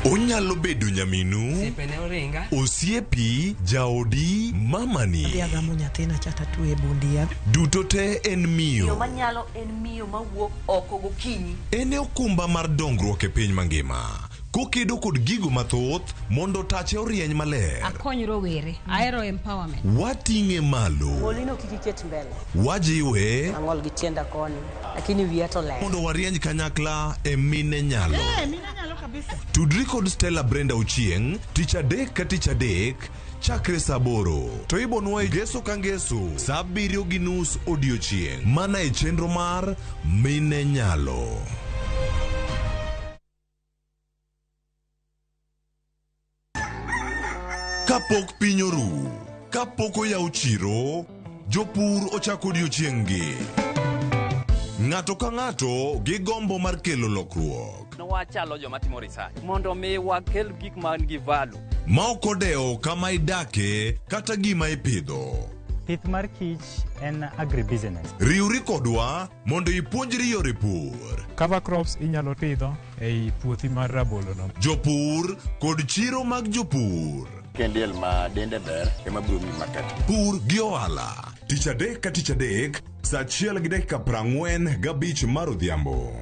Onyalo bedo nyaminu, osiepi, jaodi, mamani. Adhi agamo nyathina cha tatwe e bundia. Duto te en miyo. Miyo manyalo en miyo mawuok oko gokinyi. En e okumba mar dongruok e piny mangima. Kokedo kod gigo mathoth mondo tache orieny maler. Akony rowere. Ahero empowerment. Wating'e malo. Molino kik iket mbele. Wajiwe. Ang'ol gi tienda koni, lakini wiya to ler. Mondo warieny kanyakla e mine nyalo. Mine nyalo kabisa. Tudri kod Stella Brenda Ochieng' tich adek ka tich adek chakre saa 8 to ibonwa e ngeso ka ngeso saa 7:30 odiochieng' mana e chenro mar Mine Nyalo. Kapok piny oru, kapok oyaw chiro, jopur ochako odiochieng'-gi. Ng'ato ka ng'ato gi gombo mar kelo lokruok. Wachalo joma timo research mondo mi wakel gik man gi value. Ma ok odewo kama idake kata gima ipidho. Pith mar kich en agribusiness. Riwri kodwa mondo ipuonjri yore pur. Cover crops inyalo pidho ei puothi mar rabolo no. Jopur kod chiro mag jopur. Kendiel ma dende ber ema biro miyi market. Pur gi ohala. Tich adek ka tich adek, saa 1:45 mar odhiambo.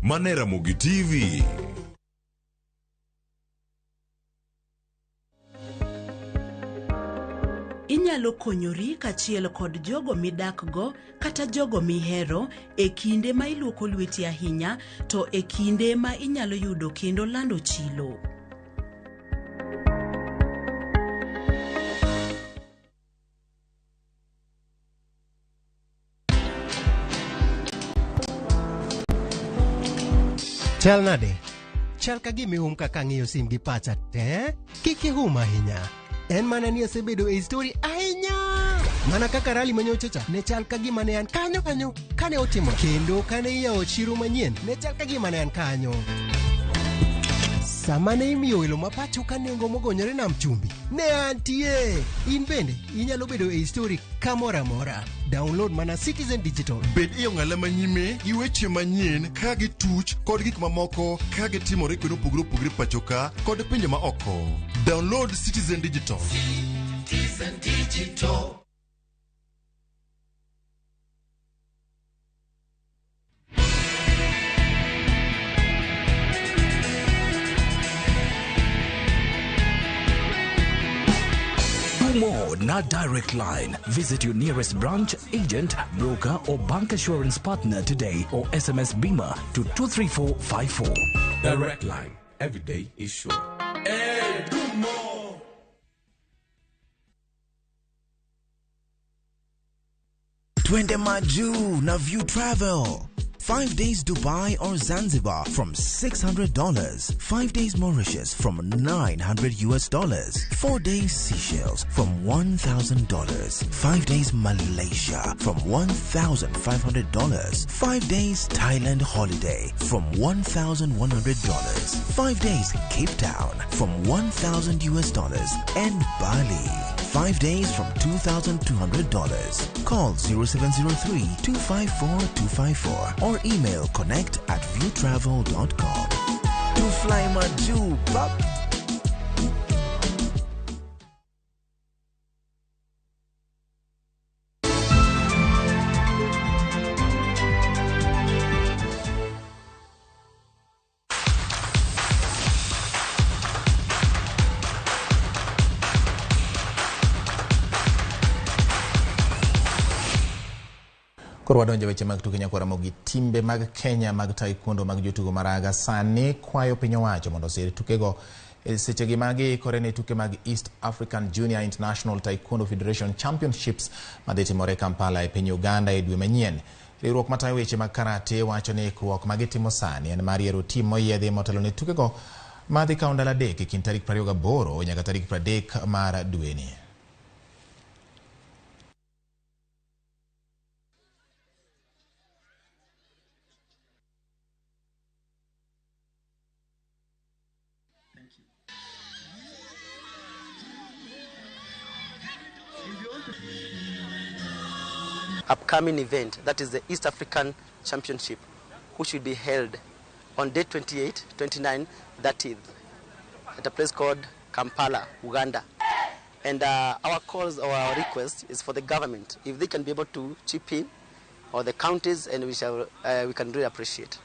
Mane Ramogi TV. Inyalo konyori kachiel kod jogo midakgo kata jogo mihero e kinde ma iluoko lweti ahinya to e kinde ma inyalo yudo kendo lando chilo. Chal nade? Chal ka gima ihum kaka ang'iyo sim gi pacha te. Kik ihum ahinya. En mana ni asebedo e story ahinya. Mana kaka rali manyocha cha ne chal ka gima ne an kanyo kanyo kane otimo kendo kane iyawo chiro manyien ne chal ka gima ne an kanyo. Sama ne imiyo welo ma pacho ka nengo mogonyore nam chumbi ne antie. In bende inyalo bedo e story kamoro amora. Download mana Citizen Digital. Bed e ong'ala manyime gi weche manyien ka gituch kod gik mamoko ka gitimore kuonde mopogore opogore pacho ka kod pinje ma oko. Download Citizen Digital. Citizen Digital. More na Direct Line. Visit your nearest branch, agent, broker, or bank assurance partner today or SMS BIMA to 23454. Direct Line. Every day is sure. Hey, do more. Twende Maju na View Travel. 5 days Dubai or Zanzibar from $600. 5 days Mauritius from $900. 4 days Seychelles from $1,000. 5 days Malaysia from $1,500. 5 days Thailand holiday from $1,100. 5 days Cape Town from $1,000 and Bali. 5 days from $2,200. Call 0703 254 254 or email connect@viewtravel.com. To fly Maju, pop. Koro wadonjo weche mag tuke nyakwara mogi timbe mag Kenya mag taekwondo mag jotugo maraga sani kwayo piny owacho mondo osir tukego e sechegi magi ikore ne tuke mag East African Junior International Taekwondo Federation Championships madhi timore Kampala e piny Uganda e dwe manyien. Riwruok matayo weche mag karate wacho ni ikruok magitimo sani en mar yiero tim moyiedhi motelo ne tukego Madhi kawo ndalo 3 e kind tarik 28 nyaka tarik 30 mar dweni. Upcoming event, that is the East African Championship, which will be held on day 28, 29, 30th at a place called Kampala, Uganda. And our calls or our request is for the government, if they can be able to chip in, or the counties, and we shall, we can really appreciate.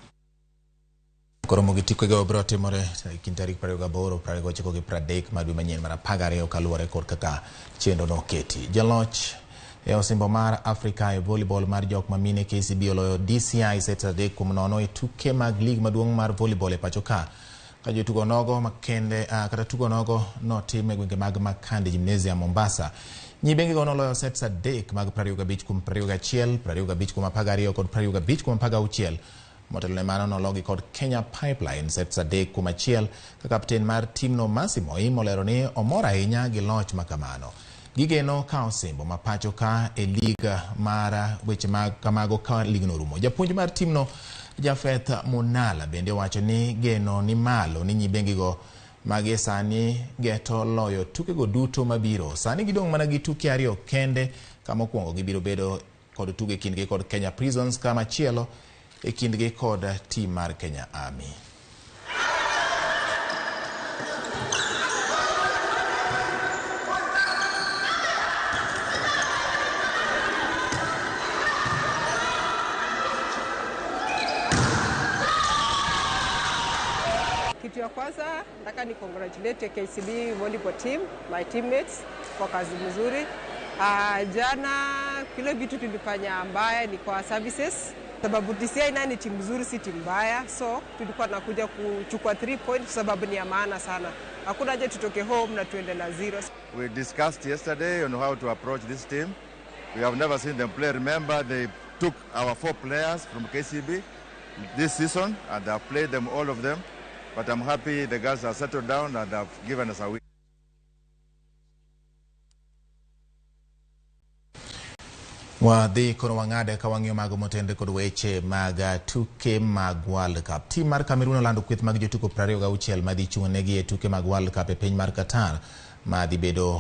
Koro gi tukego biro timore e kind tarik 28, 29 gi 30 mar dwe manyien mar 12 kaluwore kod kaka chenro noketi. Jaloch e osimbo mar Afrika e volleyball mar jok mamine KCB oloyo DCI sets 3-0 e tuke mag lig maduong' mar volleyball e pacho ka. Ka jotugo nogo makende kata tugo nogo notim e gwenge mag Makande Gymnasium Mombasa. Nyibengego noloyo sets 3 mag 25-21, 25-12 kod 25-16. Motelo ne mano nologi kod Kenya Pipeline sets 3-1 ka kapten mar timno Mercy Moim olero ni omor ahinya gi loch makamano. Gigeno ka osimbo ma pacho ka e lig mar weche mag kamago ka ligno orumo. Japuonj mar timno Jafeth Munala bende owacho ni geno ni malo ni nyibengigo magi sani geto loyo tukego duto mabiro. Sani gidong' mana gi tuke 2 kende, kama mokwongo gibiro bedo kod tugo e kindgi kod Kenya Prisons, kama chielo e kindgi kod tim mar Kenya Army. Kitu ya kwanza nataka ni congratulate KCB volleyball team, my teammates kwa kazi mzuri. Jana kile vitu tulifanya mbaya ni kwa services, sababu DCI nani timu nzuri, si timu mbaya, so tulikuwa tunakuja kuchukua 3 points sababu ni ya maana sana. Hakuna haja tutoke home na tuende na 0. We discussed yesterday on how to approach this team. We have never seen them play. Remember, they took our 4 players from KCB this season and they have played them, all of them. But I'm happy the girls are settled down and have given us a win. Wadhi koro wang'ade ka wang'iyo mago motenre kod weche mag tuke mag World Cup. Tim mar Cameroon olando kweth mag jotugo 26 madhi chung' negi e tuke mag World Cup e piny mar Qatar madhi bedo